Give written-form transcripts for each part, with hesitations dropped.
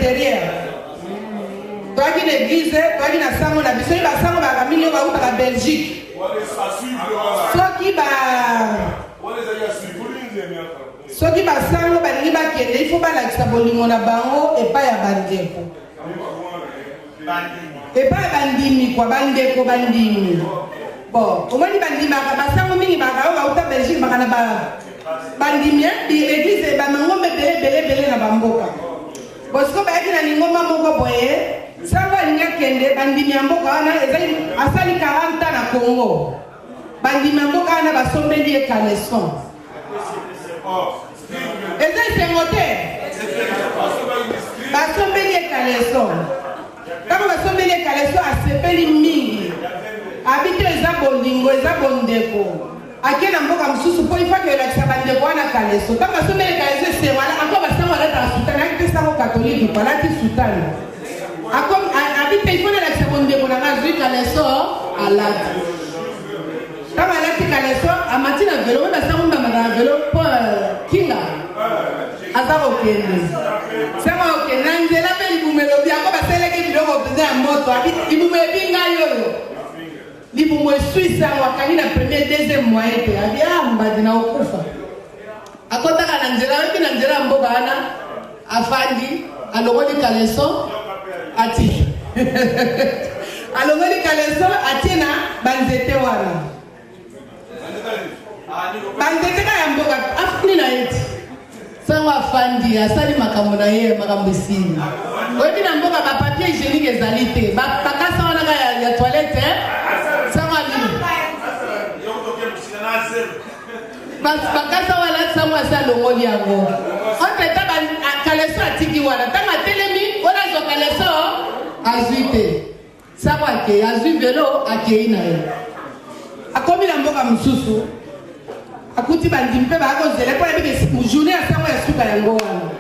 interieur. Toyaki na eglise, toyaki na sango na biso, ye basango bayaka mingi oyo bautaka Belgique. Soki ba soki basango balingi bakende, il faut balakisa bolingo na bango epai ya bandeko. Epai ya bandimi kwa, bandeko bandimi. Bon, omoni bandimaka basango mingi baka oyo bauta Belgique baka na ba bandimi eglise ba mangomba ebele ebele ebele na bamboka. Bon, sikoyo bayaki na lingomba moko boye, sango alingi akende, bandimi ya mboka wana ezali asali 40 ans na Congo. Bandimi ya mboka wana basombeli ye caleçon. Eza esengo te? Basombeli ye caleçon. Ntango basombeli ye caleçon asepeli mingi. Abi te eza bolingo, eza bondeko. Ake na mboka mosusu mpo ifaki elakisa bandeko wana kaleso. Ntango basombeli kaleso esengo, ako basango alataka sutani, ayaki te sango katolike ko alati sutani. Abi te ifo nalakisa bondeko na ngai, azwi kaleso alati. Ntango alati kaleso amati na velo, oyo basango mbamaka na velo mpo kinga aza kokende. Sango akokende na nzela mpe libumu elobi, ako basalelaki biloko mpenza ya moto, abi libumu ebi ngai oyo. Libumu esui sango akangi na premier deuxième moyen te abi ah mbadi na okufa. Akotaka na nzela oyebi na nzela ya mboka wana afandi alongoli caleçon atie alongoli caleçon atie na banzete wana Banzete kaka ya mboka afandi na ye ti sango afandi asali makambo na ye makambo esili. Oyebi na mboka ba papier hygienique ezali te bakasa wana kaka ya, ya toilette eh? Sango abimi bakasa wana sango asi alongoli yango entre temps kaleso atiki wana ntango atelemi wana azwa kaleso azwi te. Sango akei, azwi velo, akei na ye. Akomi na mboka mosusu, akuti bandimi mpe baya kozela mpo ayebi ke journée ya sango ya suka yango wana.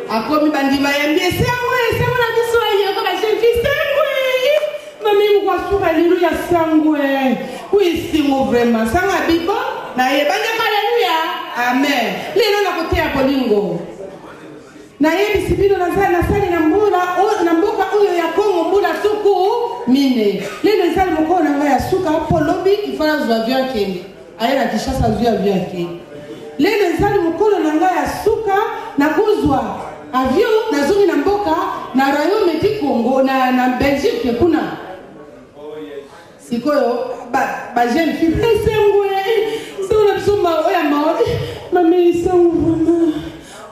Akomi bandimi bayambi ye, sango e, sango na biso aye, ko ba jeune fille, sango e, mami moko asuka lelo ya sango e, ku esengo vraiment. Sango abi bon, naye bandeko, aleluya, amen. Lelo nakoteya bolingo. Nayebisi bino naza nasali na mbula na mboka oyo ya Congo mbula tuku mine. Lelo ezali mokolo na ngai ya suka mpo lobi il faut nazwa avion akende. Aye na Kinshasa azwi avion akende. Lelo ezali mokolo na ngai ya suka nakozwa avion nazongi na mboka na royaume du Congo na, na Belgique kuna. Sikoyo ba ba jeune fille esengo eh sango na biso mawa oyo ya mawa eh mama esengo vraiment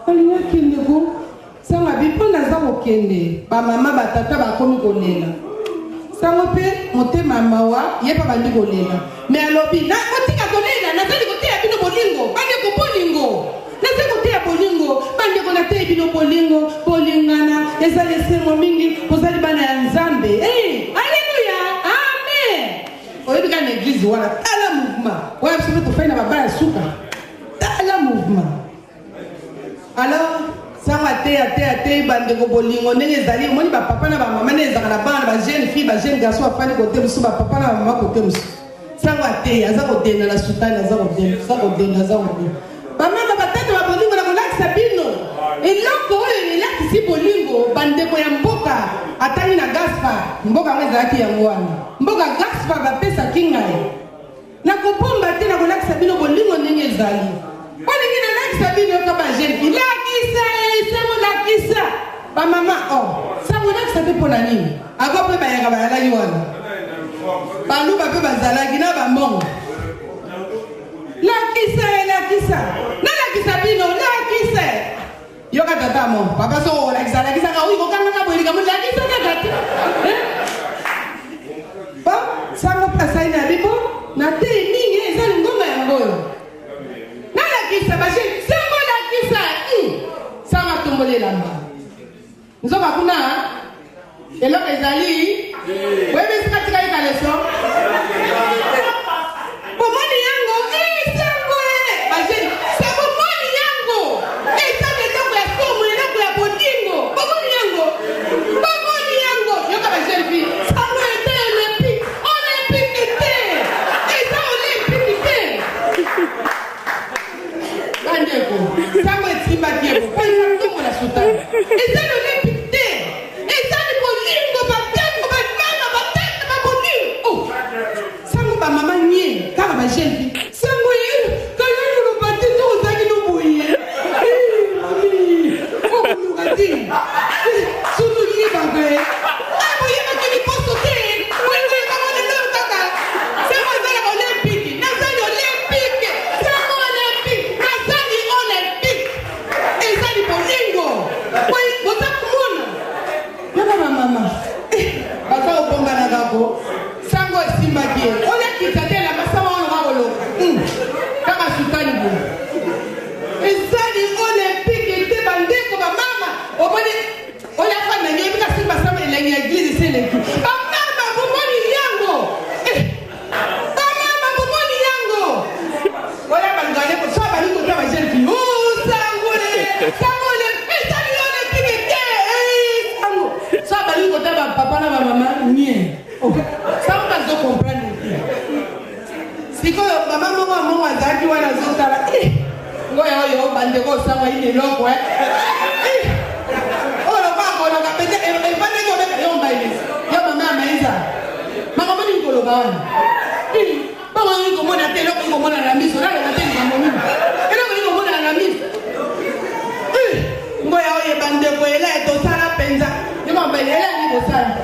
alingi akende ko sango abi mpo naza kokende ba mama ba tata bakomi kolela sango mpe motema ya mawa ye mpe abandi kolela me alobi na kotika kolela nazali koteya bino bolingo bandeko bolingo Nazali koteya bolingo, bandeko, nateyi bino bolingo, bolingana, ezali esengo mingi, bozali bana ya Nzambe. Hey, aleluya, amen. Oyebi kaka na eglise wana, tala mouvement wana, biso mpe tofai na baba ya suka, tala mouvement. Alors sango ateyi ateyi ateyi bandeko bolingo ndenge ezali, omoni bapapa na bamama nde ezalaka na bana ba jeune fille ba jeune garçon bafandi kote mosusu, bapapa na bamama kote mosusu. Sango ateyi aza kodenda na sutani, aza kodenda, aza kodenda, aza kodenda. Bamama, batata ba bolingo, nakolakisa bino eloko oyo elakisi bolingo. Bandeko ya mboka, atangi na Gaspar, mboka yango ezalaki yango wana, mboka Gaspar bapesaki ngai. Nakobomba te, nakolakisa bino bolingo ndenge ezali. Bolingi nalakisa bino yoka ba jeune fille, lakisa esango, lakisa bamama. Oh, sango lakisa te mpo na nini? Ako mpe bayaka bayalaki wana, baluba mpe bazalaki na bambongo. Lakisa ye, lakisa. Nalakisa bino, lakisa ye. Yoka tata mo, papa soko olakisa, lakisa ka oyi kokanga ka boye likambo, lakisa kaka te. Eh? Ba, sango mpe asali na bibo, na tei mingi eza lingomba yango oyo. Nalakisa ba jeune, sango lakisa. Sango atomboli elamba. Nzoka kuna eloko ezali oyebi esika tikali kaleso bomoni yango esango bajeni se bomoni yango eza eloko ya somo eloko ya bolingo bomoni yango bomoni yango yoka bajeni fi sango ete olympique olympique te eza olympique te Bandeko, sango esimbaki ye po eza tombola sutani. Eza lolenge Ba jeune fille sango ye kaya koloba te to ozalaki no boye. Mami okoluka te surtout yebaka ye boyebaki liposo te boyebaka lelo kaka sango ezalaka olympique nazali olympique sango olympique nazali olympique ezali bolingo boza komona yoka bamama baza kobombanaka ko sango esimbaki ye olakisa te elamba sango oloka koloka kaka sukali boye ezali olympique te. Bandeko bamama, omoni oyo afanda ngebi kasi basama elengi ya église eseleki. Bamama bomoni yango, bamama bomoni yango oyo balingane so bali kota ba jeune fille sangole sangole ezali olympique te. Sango so bali kota bapapa na bamama nie sango bazo comprendre te. Sikoyo mama moko ya mongo azalaki wana azotala ngoya oyo bandeko osango ayini eloko oyo lokola koloka pete efandaki obeka yo mbaelesi yo mama ya Maïza makambo nini koloba wana bongo nini komona te eloko nini komona na miso naloba te likambo nini eloko nini komona na miso ngoya oyo bandeko ela tosala mpenza yo mama ela nini kosala.